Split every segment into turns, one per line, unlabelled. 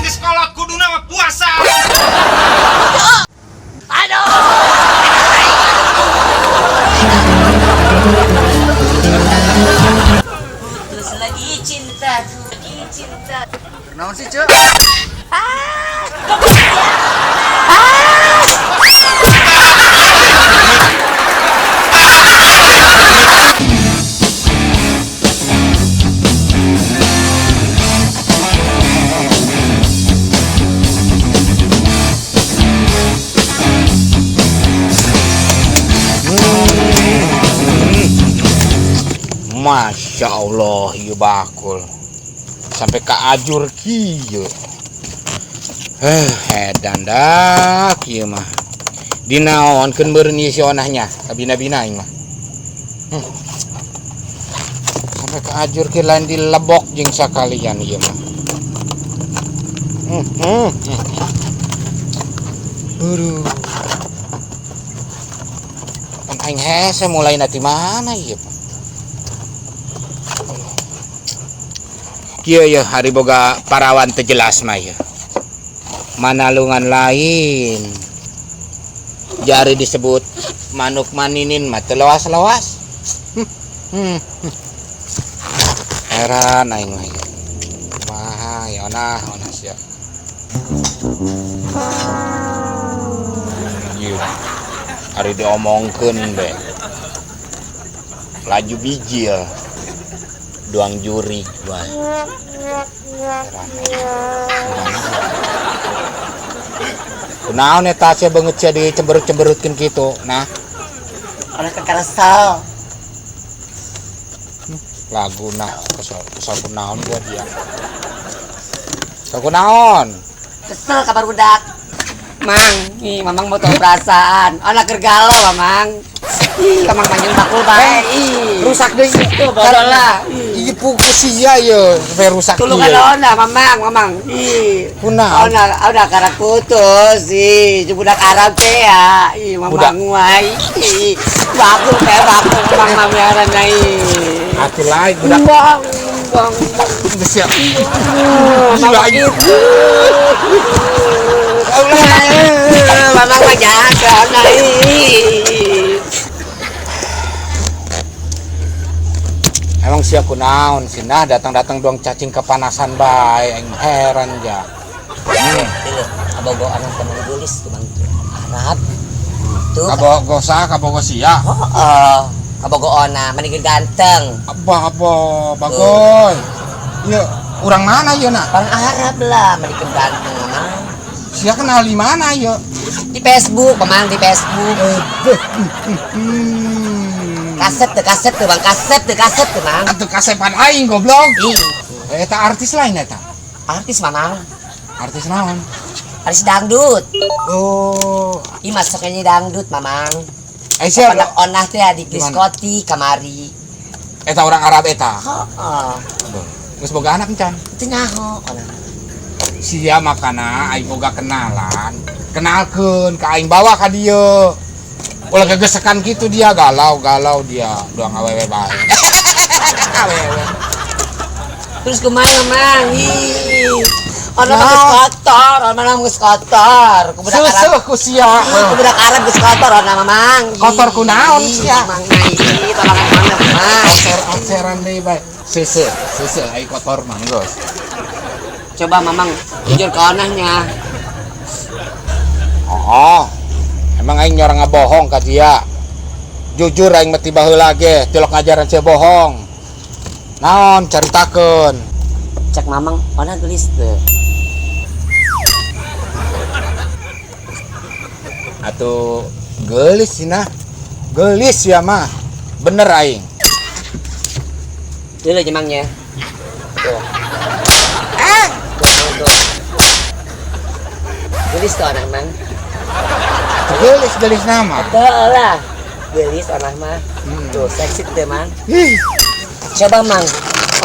Geus kolot kuduna mah puasa.
Aduh. Putus lagi cintaku, lagi cinta.
Naon sih, Cek?
Ah,
Masya Allah, ieu bakul. Sampai ka ajur kieu. Edan dah kieu mah. Dinaonkeun beureun ieu si onahnya, kabina-bina aing mah. Sampai ka ajur kieu lain dilebok jeung sakalian ieu mah. Aduh. Pan aing hese mulai ti mana ieu? Kieu ya hari boga parawan teu jelas mah ieu. Manalungan lain. Jari disebut manuk maninin mah teu lawas-lawas. Heran aing mah ieu. Kumaha ya onah onah sia. Ieu ari diomongkeun be. Laju bijil. Duang jurik bae. Kunaon eta sia beungeut sia dicemberut-cemberutkeun kitu, nah.
Orang kekeresel.
Lagu nah kesel, kesel kunaon gua dia. Kesel kunaon?
Kesel kabar budak. Mang, ih mamang mau tahu perasaan. Anak keur galau, Mamang. Ih, mamang manjung bakul bae. Ih.
Rusak deui.
Tuh bodoh lah.
Ih, pugu sia ye, sampai rusak
Tulungan
ieu.
ona, Mamang, Mamang. Ih.
Kunaon?
Ona, ona karena putus ih, jeung budak Arab teh ya. Ih,
Budak.
Mamang wae. Ih, bakul teh bakul Mamang mamiaran ih.
Atuh lain budak.
Bang, bang, bang.
Geus sia.
Mamang
Gila, ieu.
Mamang mah jahat ke ona ih.
Emang sia kunaon sih nah datang-datang doang cacing kepanasan bae aing heran ja.
Kabogo anak temen gulis tuh Bang Arab. Tuh.
Kabogo sa kabogo sia.
Heeh. Kabogo ona mani ganteng.
Apa apa bagoy. Ieu urang mana ieu na?
Orang Arab lah mani ganteng Mamang.
Sia kenal di mana ieu?
Di Facebook, Mamang di Facebook. Kaset tuh, kaset tuh Bang, kaset tuh, kaset tuh Mang.
Atuh kasepan aing goblok.
Ih,
Eta artis lain eta.
artis Mamang.
Artis naon?
Artis dangdut.
Oh.
Ih, masuknya dangdut Mamang.
Sia
Anak onah teh di
Gimana?
diskotik kamari.
Eta orang Arab eta.
Heeh.
Geus boga anak encan.
Itu nyaho onah.
Sia makana aing boga kenalan. Kenalkeun ka aing bawa ka dieu. Ulah gegesekan gitu dia galau-galau dia doang awewe bae. Awewe.
Terus kumaha Mamang? Ih. Ona mah
Nah.
geus kotor, ona mah geus kotor. Ku budak Arab.
Seuseuh ku sia.
Ku budak Arab geus kotor ona Mamang. Ih,
Kotor ku naon sia?
Mamang ih, tolongan mana Mamang.
Ocer-oceran deui bae. Seuseuh, seuseuh ai kotor mah geus.
Coba Mamang jujur ke onahnya.
Oh. Emang aing nyorang ngabohong ka dia. Jujur aing mah ti baheula ge, tilok ngajaran sia bohong. Naon caritakeun?
Cek Mamang, ona gelis teu.
Atuh gelis sih nah. Gelis ya mah. Bener aing.
Dulu jemangnya. Tuh. Tuh, tuh. Gelis tuh anak Mang.
Gelis gelis nama.
Tuh lah. Gelis anak mah. Tuh seksi tuh Mang.
Ih,
Coba Mang.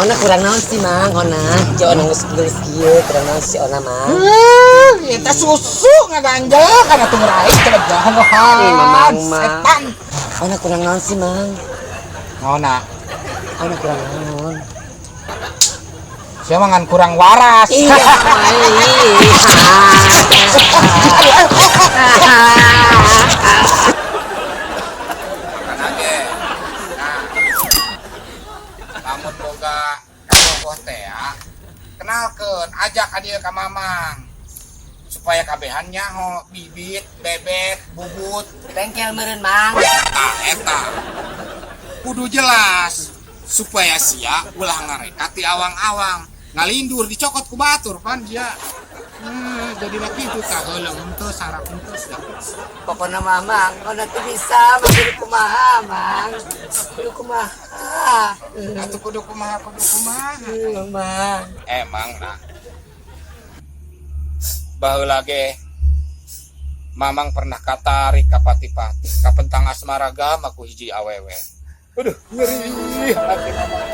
Ona kurang naon sih Mang, ona. Coba ona geus gelis kieu, kurang naon sih ona Mang.
Eta susu ngaganjel kana tunggu aing coba jangan.
Ih, Mamang mah.
Setan.
Ona kurang naon sih Mang.
Naonna?
Ona kurang naon.
Sia mah ngan kurang waras.
Iya,
Makan aja. Nah, lamun boga kabogoh teh ya, kenalkeun, ajak ka dieu ka Mamang. Supaya kabehan nyaho bibit, bebek, bubut.
Bengkel meureun, Mang.
Tah eta. Kudu jelas supaya sia ulah ngareka ti awang-awang. Ngalindur dicokot ku batur pan dia. Jadi laki itu tah heuleuh henteu sarap henteu sia.
Pokoknya Mamang, kalau nanti bisa, Mang, kudu kumaha, Mang. Kudu kumaha.
Atuh kudu kumaha kudu kumaha.
Mamang.
Emang nah. Baheula ge Mamang pernah katarik ka pati-pati, kapentang asmara gama ku hiji awewe. Aduh, ngeri hati Mamang.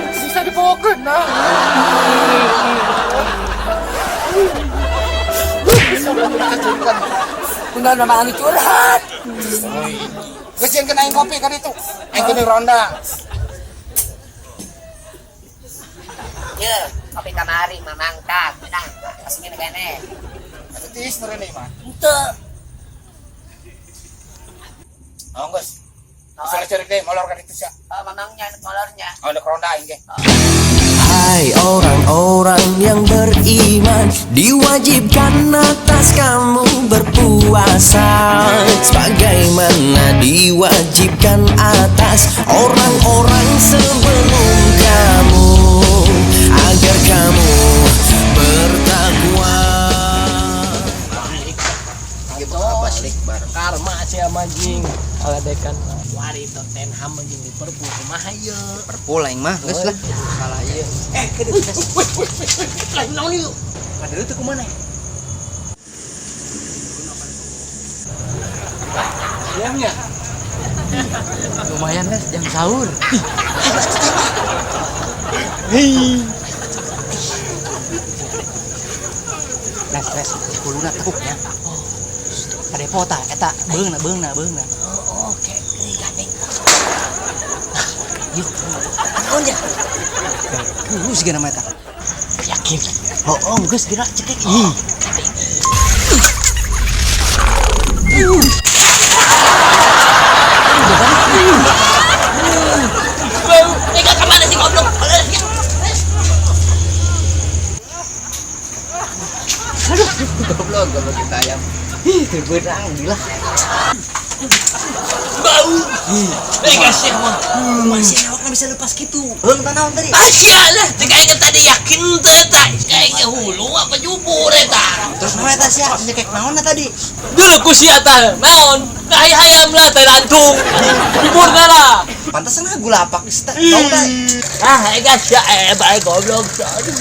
Bisa dibawakeun nah. Bisa dikacungkan.
Kunaon Mamang anu curhat.
Geus jeung aing kopi ka ditu. Aing kudu ronda.
Ye, kopi kamari Mamang tah, nah, kasih kene.
Atuh tiis meureun ieu mah.
Henteu.
Oh, geus. Bisa ceurik deui molor ka ditu sia.
Oh, Mamangnya anu molornya.
Oh, udah ronda aing ge.
Hai orang-orang yang beriman, diwajibkan atas kamu berpuasa, sebagaimana diwajibkan atas orang-orang sebelum kamu, agar kamu bertakwa.
Balik bareng karma sih anjing kaladekan wari Tottenham anjing Liverpool kumaha ieu?
Liverpool aing mah geus lah.
Salah ieu. Eh, kedeung. Lain naon ieu? Kadeung teu kumaha? Ayamnya.
Lumayan les jam sahur.
Hei.
Les les kuluna tekuk nya. Kadepo tah eta beungna beungna beungna.
Oh, oke. Deui gandeng.
Yuk.
Naon ya?
Kudu siga nama eta.
Yakin.
Oh, geus gerak cekek. Ih.
Ega kemana sih goblok?
Aduh, goblok goblok kita ayam. Ih, teu beurang gila.
Bau. Ega sih mah.
Masih awakna bisa lepas gitu. Heung tah naon tadi?
Asia lah, cek aing tadi yakin teh eta. Aing hulu apa jubur eta.
Terus mana eta sia nyekek naonna tadi?
Dulu ku sia tah, naon? Kai hayam lah teh lantung. Jubur lah.
Pantesan ah gula apak geus teh. Bau teh.
Ah, ega sia bae goblok. Aduh.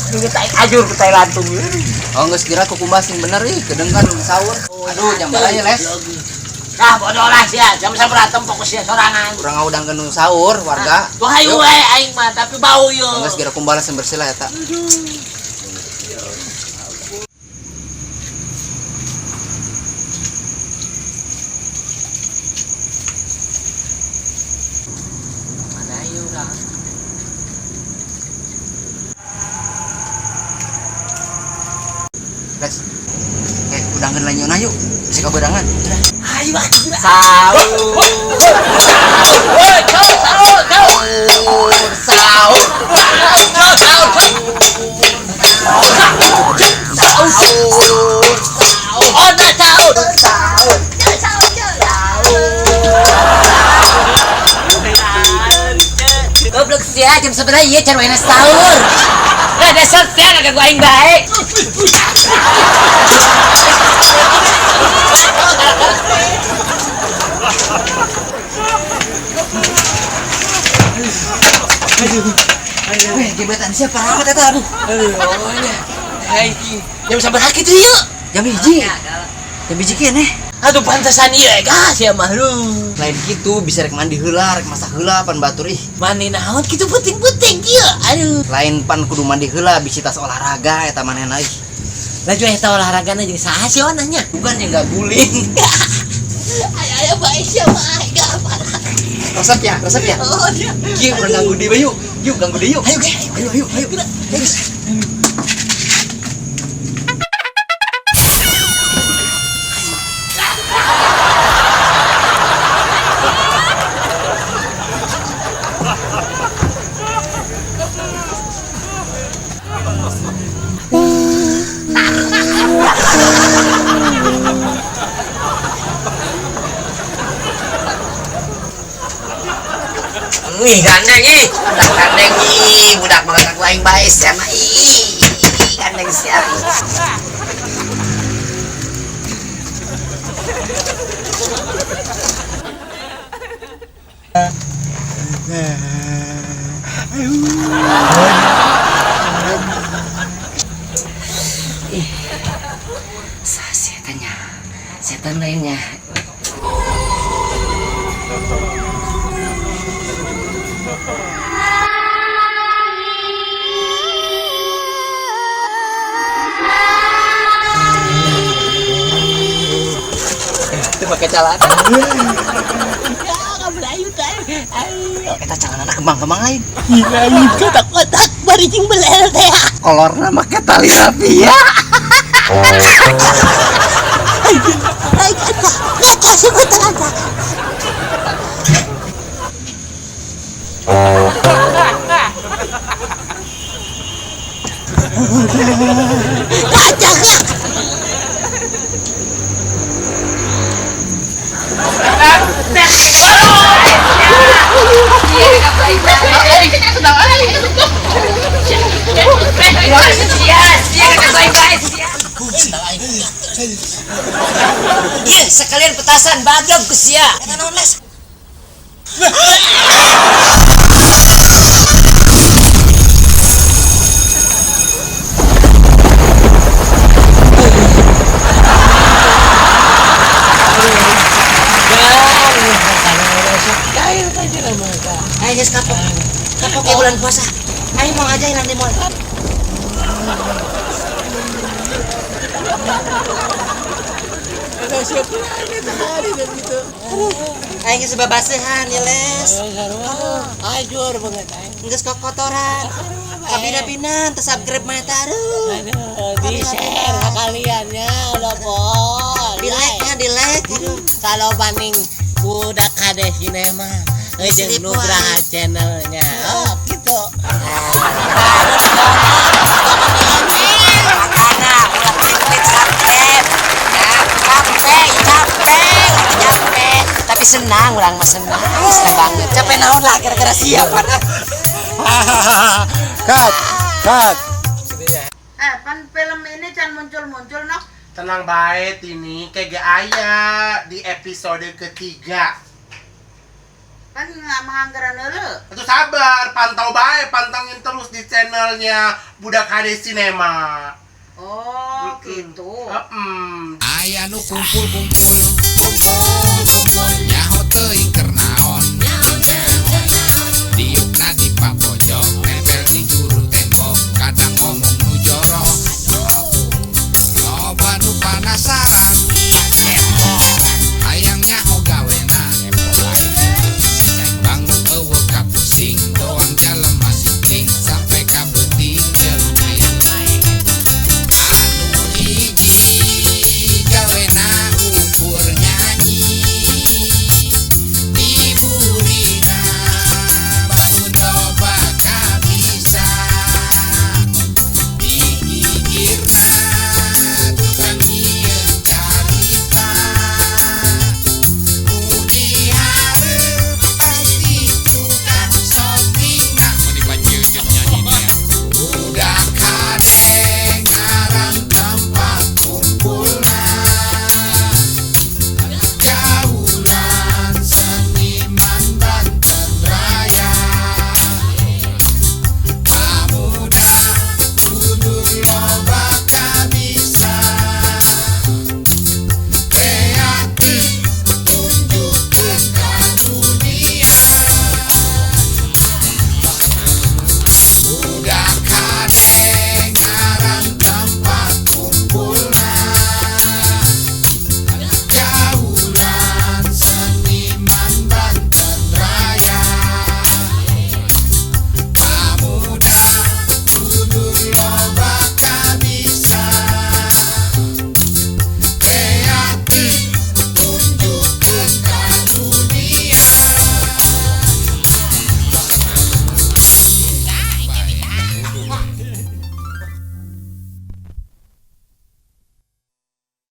Nunggu tai ajur ke tai lantung.
Oh, geus kira kukumbah sing bener ih, kedeung kan sahur. Aduh, jam baraya les.
Ah, bodoh lah sia, jam sabaraha fokus sia sorangan.
Urang ngudangkeun nu sahur warga.
Tuh hayu we aing mah, tapi bau yo.
Geus kira kumbah lah sing bersih lah eta.
Mana ieu urang?
Les. Udangkeun lanyeuna yuk. Bisa kaberangan. Udah.
Hayu ah.
Sahur.
Woi, sahur, sahur, sahur.
Sahur.
Sahur, sahur, sahur.
Sahur.
Oh, dah sahur.
Sahur.
Goblok sia, jam seberapa ieu can wae sahur.
Lah dasar sia kagak aing bae.
Weh, gebetan siapa amat eta aduh.
Aduh, nya. Hai, jam sabaraha kitu ieu?
Jam 1. Jam 1 keneh.
Aduh pantesan ieu ega sia mah lu.
Lain kitu bisa rek mandi heula, rek masak heula pan batur ih.
Mandi naon kitu penting-penting ieu. Aduh.
Lain pan kudu mandi heula bisi tas olahraga eta manehna ih.
Laju eta olahragana jeung saha sih onahnya?
Bukan jeung gak guling.
Aya aya bae sia mah ega parah.
Resep ya, resep ya. Kieu urang ganggu deui bae yuk. Yuk ganggu deui yuk. Ayo ge, ayo ayo ayo. Ayo.
Ih, gandeng ih. Budak gandeng ih, budak mah ganggu aing bae sia mah ih. Gandeng sia. Ih. Setannya. Setan lainnya.
Itu pakai celana. Eta celana kembang-kembang lain.
Lain kotak-kotak bari jeung belel teh.
Kolorna make tali rafia.
Ai kaca, kaca sebut kaca. Kaca ya.
Iya, sekalian petasan badog ku sia.
Eta naon les?
Ayo geus kapok. Kapok ya bulan puasa. Ayo mau aja nanti mau.
Aing geus babasehan ya les.
Ajur banget aing.
Geus kokotoran. Kabina-bina teu subscribe mah eta aduh.
Di share ke kaliannya udah pol.
Di like nya di like. Aduh.
Kalau banding budak HD Cinema jeung Nugraha channelnya. Oh, gitu.
Makana ulah klik subscribe. Ya, capek, capek, capek. Tapi senang urang mah senang, senang banget.
Capek naon lah gara-gara siap.
Cut, cut.
Pan film ini can muncul-muncul nok.
Tenang bae Tini, kege aya di episode ketiga.
Kan nggak menganggaran dulu.
Itu sabar, pantau bae, pantengin terus di channelnya Budak HD Cinema.
Oh, gitu.
Mm-mm.
Aya nu kumpul-kumpul. Kumpul.